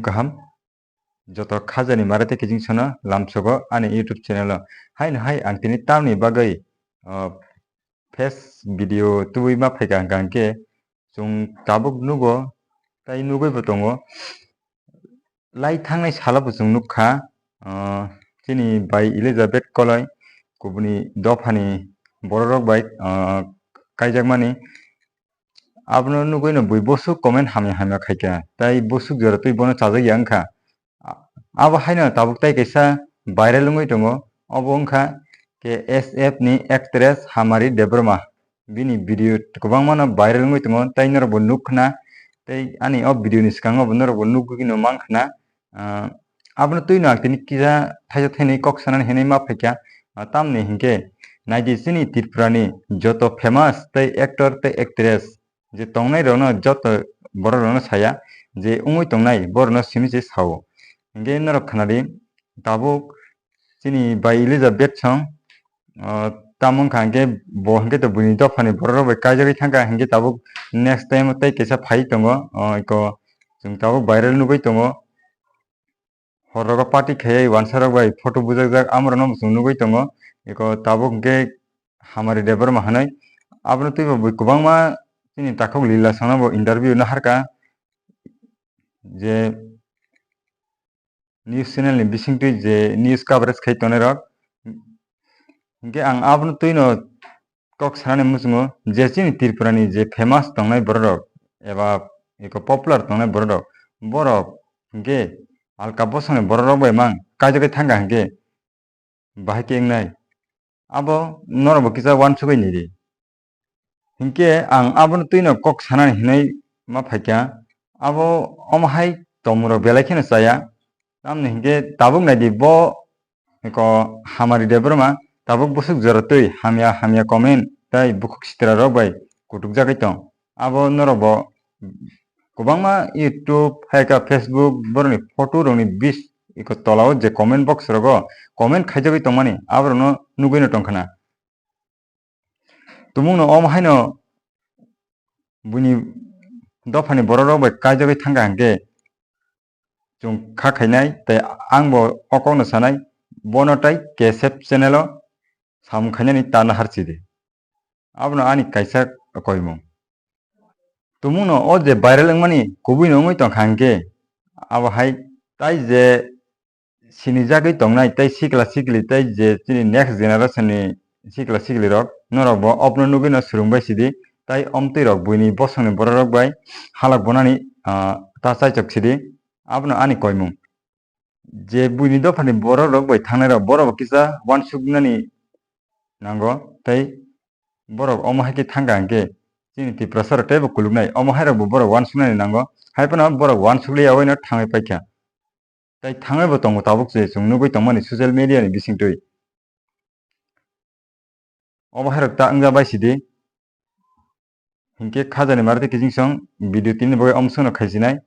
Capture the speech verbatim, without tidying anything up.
Kaham, joto khajani mare tei kijing sono lamsogo ani YouTube channel o. Haino hai ang tini tamni bagwi, ah, face video tubui ma phaikha hwnkha hwnkhe chwng tabuk nugo tei nugwibo tongo. Lai thangnai salo bo chwng nukha, ah, chini bai Elizabeth Koloi kubuni dophani bororok bai, ah, kaijakmani. Abono nugwino bui bwswk comment hamya hamya khaikha, tei bwswk jora twi bono chajakya wngkha. A-, abo haino tabuk tei kaisa viral wngwi tongo, obo wngkha K S F ni actress Hamari Debbarma. Bini video kwbangmano viral wngwi tongo, tei norokbo nukkhna, tei ani o video ni swkango bo norokbo nugwino mankhna. Ah, abono twino ang tini kisa thaisa thainwi kok sanani hinwi ma phaikha. Ah, tamni hinkhe naidi chini Tripura ni joto famous tei actor tei actress je tongnai rokno joto borok rokno saya je wngwi tongnai borokno simi se sao. Hinkhe norok khnadi tabuk chini bai Elizabeth song, ah, tamo wngkha hinkhe bo hinkhe to buini dophani borok rok bai kaijagwi thangkha hinkhe tabuk next time tei kaisa phai tongo, ah, iko chwng tabuk viral nugwi tongo. Hor rogo party khaiwi wansa rok bai photo bujakjak amorokno bo chwng nugwi tongo. Iko tabuk hinkhe Hamari Debbarma hinwi abono twibo bui kwbangma chini takhuk Lila songno bo interview naharkha je news channel ni bisingtwi je news coverage khai tongnai rok. Hinkhe ang abono twino kok sanani muchungo je chini Tripura ni je famous tongnai borok rok eba eko popular tongnai borok rok, borok hinkhe alka bosongni borok rok bai mang kaijagwi thangkha hinkhe bahai khe wngnai. Abo norokbo kisa uansugwi nidi. Hinkhe ang abono twino kok sanani hinwi ma phaikha, abo omo hai tongmung rok belai kheno chaya. Tamni hinkhe tabuk naidi bo eko Hamari Debbarma tabuk bwswk jora twi hamya hamya comment tei bukhuk sitra rok bai kutukjagwi tong. Abo norokbo kwbangma YouTube, hai khe Facebook, borokni photo rokni bis iko tolao je comment box rogo comment khaijagwi tongmani aborokno nugwino tongkhna. Tumungno omo haino buini dophani borok rok bai kaijagwi thangkha hinkhe chwng kha khainai tei angbo o kokno sanai, bono tei K S F channel o samung khainani ta naharchidi. Abono ani kaisa koimung. Tumungno o je viral wngmani kubuino wngwi tongkha hinkhe abo hai tai je sinijagwi tongnai tei sikla sikli tei je chini next generation ni sikla sikli rok norokbo obono nugwino swrwngbai sidi tei omtwi rok buini bosongni borok rok bai halok bonani, ah, ta chaichok sidi. Abono ani koimung. Je buini dophani borok rok bai thangnai rok borok bo kisa uansuknani nango tei borok omo hai khe thangkha hinkhe chini Tiprasa rok teibo kuluknai, omo hai rok bo borok uansuknani nango. Hai phano borok uansukliya uaino thangwi paikha. Tei thangwi bo tongo tabuk se chwng nugwi tongmani social media ni bisingtwi. Obo hai rok ta wngya bai sidi. Hinkhe khajani mari tei kijing song video tini bagwi omsongno khaisinai.